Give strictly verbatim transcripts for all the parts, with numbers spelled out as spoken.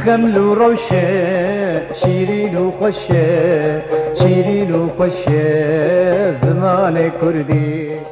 Deml û rewşe, şîrîn û xweşe, şîrîn û xweşe zimanê kurdî.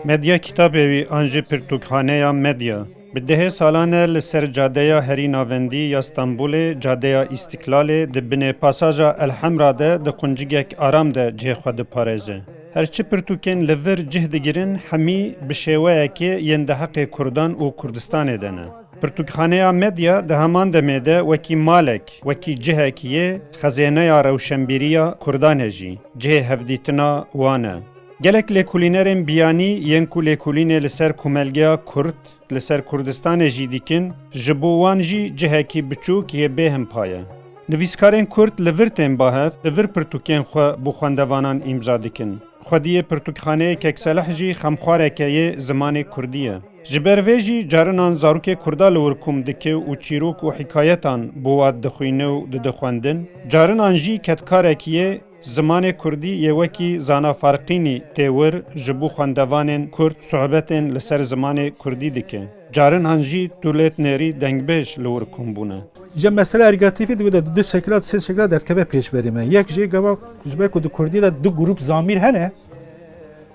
Medya kitabê wî an jî pirtûkxaneya Medya. Bi dehê salan e li ser cadeya herî navendî ya Stenbolê, cadeya Îstîklalê, di binê pasaja El Hemra de di quncigek aram de cihê xwe diparêze. Her çi pirtûkên li vir cih digirin, hemî bi şêweyekê yên di heqê Kurdan û Kurdistanê de ne. Pirtûkxaneya Medya di heman demê de wekî malek, wekî cihek yê xezêneya rewşenbîriya Kurdan e jî, cihê hevdîtina wan e. Gelek lêkolînerên biyanî yên ku lêkolînê li ser komelgeya Kurd, li ser Kurdistanê jî dikin, ji bo wan jî cihekî biçûk yê bêhempa ye. Nivîskarên Kurd li vir tên ba hev, li vir pirtûkên xwe bo xwendevanan îmza dikin. Xwediyê pirtûkxaneyê Kek Selih jî xemxwareke yê zimanê kurdî ye. Ji ber vê jî carinan zarokê kurda li wir kom dike û çîrok û hikayetan bo wan dixwîne û dide xwendin. Carinan jî kedkarekî yê zimanê kurdî yê wekî Zana Farqînî tê wir ji bo xwendevanên kurd sohbetên li ser zimanê kurdî dike. Carinan jî Dûlet Nêrî dengbêj li wir kom bûne. Ji mesela ergatîfî di wê de du şekila, sê şekila derdikeve pêşberî me. Yek jê gava ji ber ku di kurdî de du grûp zamîr hene,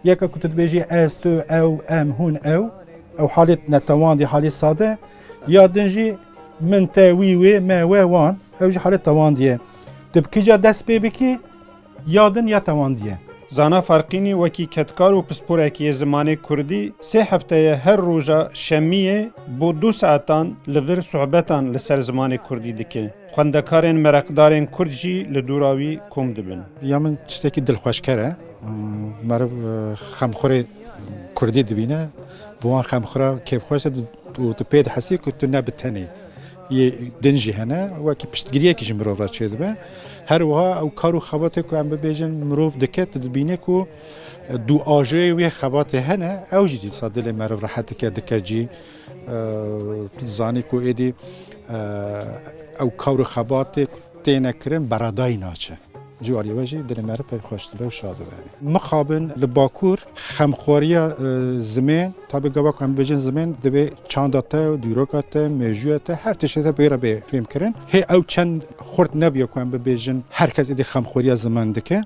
yeka ku tu dibêjî ez, tu, ew, em, hûn, ew, ew halê netewandî, halê sade, ya din jî min, te, wî, wê, me, we, wan, ew jî halê tewandî ye. Tu bi kîja dest pê bikî, ya din ya tewandî ye. Zana Farqînî wekî kedkar û pisporekî yê zimanê kurdî sê hefte ye her roja şemiyê bo du saetan li vir sohbetan li ser zimanê kurdî dike. Xwendekarên mereqdarên kurd jî li dora wî kom dibin. Ya min tiştekî dilxweşker e. Meriv, e, xemxurê kurdî dibîne. Bi wan xemxura kêfxweş e û tu pê dihesî ku tu ne bi tenê. Yê din jî hene, wekî piştgiriyekî ji mirov re çêdibe. Her wiha ew kar û xebatê ku em bibêjin mirov dike, tu dibînî ku, e, duajeyê wê xebatê hene, ew jî dîsa dilê meriv rehet dike, dike cî. E, tu dizanî ku êdî, e, ew kar û xebatê ku têne kirin beredayî naçe. Ji aliyê we jî dilê meriv pey xweş dibe û şa dibe. Mixabin li Bakur xemxwariya, e, zimên, tabî gava ku em bibêjin zimên, divê çanda te, dîroka te, mêjûya te, her tiştê te pê re bê fêhm kirin. Hê ew çend xurt nebiye ku em bibêjin, her kes êdî xemxwariya ziman dike.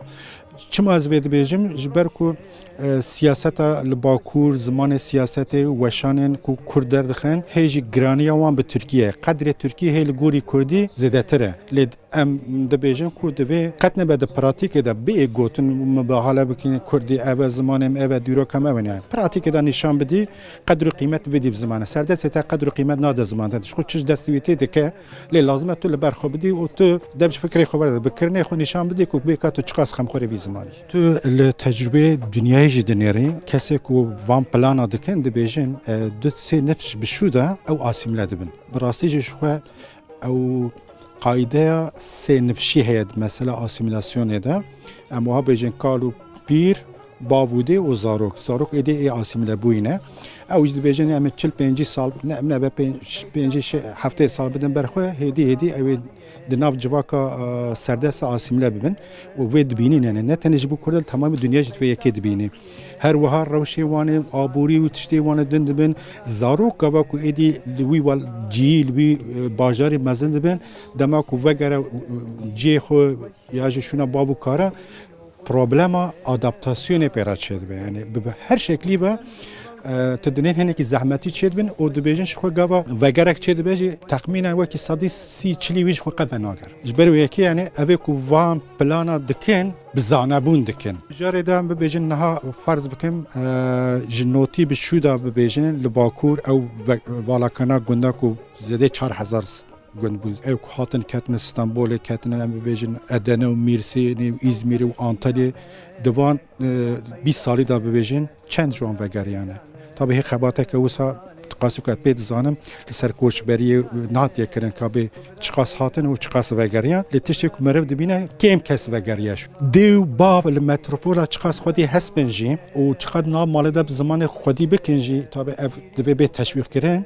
Çima ez vê dibêjim? Ji ber ku, e, siyaseta li Bakur, zimanê siyasetê û weşanên ku Kurd derdixin, hê jî giraniya wan bi Tirkiye ye. Qedrê Tirkiyê hê li gorî Kurdî zêdetir e. Lê em dibêjin ku divê qet nebe di pratîkê de bê gotin, me bahale bikin, Kurdî ev e, zimanê me ev e, dîroka me ew e. Pratîkê de nîşan bidî, qedr û qîmet bidî bi zimanê. Serdestê te qedr û qîmet nade ziman te. Ji xwe çi ji destê wî tê dike, lê lazim e tu li ber xwe bidî û tu dev ji fikrê xwe berde. Bi kirinê xwe nîşan bidî ku bê ka tu çiqas xemxwêrê vî zimanî. Tu li tecrûbeyê dinyayê jî dinêrî. Kesê ku van plana dikin dibêjin, e, du sê nifş bi şû de ew asîmle dibin. Bi rastî jî ji xwe ew qaydeya sê nifşî heye di mesela asîmîlasyonê de. Em wiha bêjin kal û pîr, bav û dê û zarok. Zarok êdî ê asîmîle bûyî ne. Ew jî dibêjin em ê çil pêncî sal, ne, em nebe pênc, pêncî şe-, heftê sal bidin ber xwe, hêdî hêdî ew ê di nav civaka, e, serdest de asîmîle bibin û vê dibînî ne, ne, ne tenê ji bo Kurdan, temamî dinya jî divê yekê dibînî. Her wiha rewşê wan ê aborî û tiştê wan ê din dibin. Zarok gava ku êdî li wî wel cihî, li wî, e, bajarî mezin dibin, dema ku vegere, e, cihê xwe ya jî şûna bav û kara, problema adaptasyonê pê re çêdibe. Yanî bi, bi her şeklî be, e, tu dinên hinekî zehmetî çêdibin û dibêjin ji xwe gava vegerek çêdibe jî texmînen wekî sedî sî çilî wî ji xwe qet venagere. Ji ber wê yekê, yanî, ev ê ku van plana dikin, bi zanebûn dikin. Mijarê de em bibêjin niha ferz bikim, e, ji notî bi şû de bibêjin, li Bakur ew ve-, valakana gunda ku zêdê çar hezar gund bû. Ew ku hatin ketine Stenbolê, ketine, em bibêjin, Edene û Mêrsînê û Îzmîrê û Antalyê, di van, e, bîst salî de bibêjin, çend ji wan vegeriyane. Tabî hê xebateke wisa, qasî ku ez pê dizanim, li ser koçberiyê, e, nehatiye kirin, ka bê çiqas hatin û çiqas vegeriyan. Lê tiştê ku meriv dibîne, kêm kes vegeriye. Dê û bav li metropola çiqas xwedî hespin jî û çiqas nav malê de bi zimanê xwedî bikin jî, tabî ev divê bê teşwîqkirin.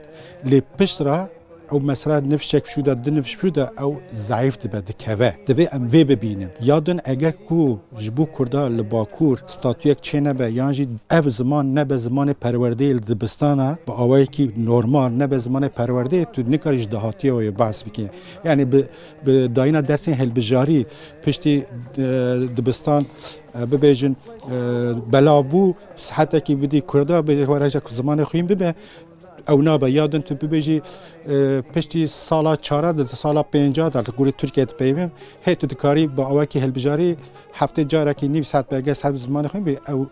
Lê pişt re Ew mesela nifşek şû de, du nifş şû de ew zayîf dibe, dikeve. Divê em vê bibînin. Ya din eger ku ji bo Kurda li Bakur statuyek çênebe yan jî ev ziman nebe zimanê perwerdeyê li dibistana, bi awayekî normal nebe zimanê perwerdeyê, tu nikarî ji dahatiya wê behs bikî. Yani bi, bi dayîna dersên hilbijarî piştî, e, dibistan, e, bibêjin, e, belav bû, sihetekî bidî Kurda, bêje were ji ku zimanê xwe hîn bibe, ew nabe. Ya din tu bibêjî, e, piştî sala çara de, sala pênca de, li gorî Tirkiye dipeyivim, hê tu dikarî bi awakî hilbijarî heftê carekî nîv saet belge sahibi zimanê xwe bî, ew,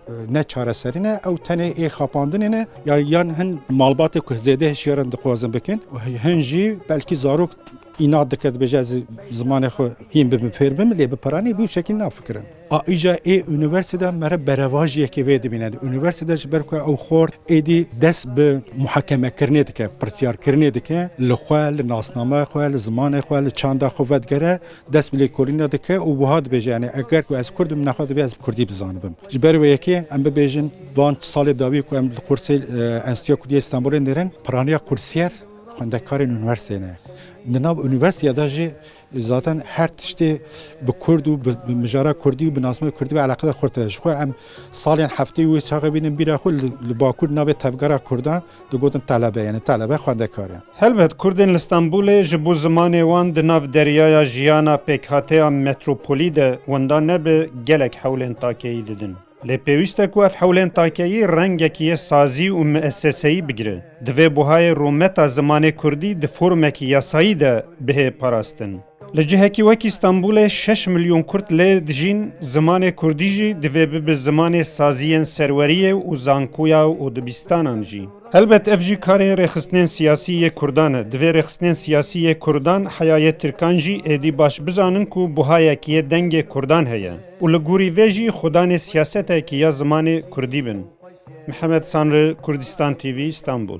e, ne çareserî ne, ew tenê ê xapandinê ne, ya yan hin malbatê ku zêde hişyar in dixwazin bikin, û hin jî belkî zarok înat dike, dibêje, ez zimanê xwe hîn bibim, fêr bim, lê bi piranî bi wî şekil nafikirin. A îja ê unîversîte mere berevajiyekê vê dibîne. Unîversîte ji ber ku ew xort êdî dest bi muhakemekirinê dike, pirsyarkirinê dike, li xwe, li nasnameya xwe, li zimanê xwe, li çanda xwe vedigere, dest bi lêkolîna dike û wiha dibêje, yani eger ku ez Kurd im, nexwe divê ez bi Kurdî bizanibim. Ji ber wê yekê em bibêjin, van salê dawî ku em li qursê, e, Enstitûya Kurdî ya Stenbolê nêrin, piraniya kursiyer xwendekarên unîversîteyê ne. Di nav unîversîteya de jî zaten her tiştê bi Kurd û bi, bi mijara Kurdî û bi nasnameya Kurdî ve eleqedar xurt e. Ji xwe em salên heftê wê çaxê bînin bîra xwe li, li Bakur navê tevgera Kurdan digotin telebe, yani telebe xwendekar e. Helbet Kurdên li Stenbolê ji bo zimanê wan di nav deryaya jiyana pêkhateya metropolî de wenda nebe gelek hewlên takeyî didin. Lê pêwîst e ku ev hewlên takeyî rengekî yê sazî û mieseseyî bigire. Divê buhayê rûmeta zimanê kurdî di formekî yasayî de bihê parastin. Li cihekî wekî Stenbolê şeş milyon Kurd lê dijîn, zimanê kurdî jî divê bibe zimanê saziyên serweriyê û zankoya û dibistanan jî. Helbet ev jî karê rêxistinên siyasî yê kurdan e. Divê rêxistinên siyasî yê kurdan heya yê tirkan jî êdî baş bizanin ku buhayekî yê dengê kurdan heye û li gorî vê jî xudanê siyasetekî ya zimanê kurdî bin. Mihemed Sanri, Kurdistan T V, Stenbol.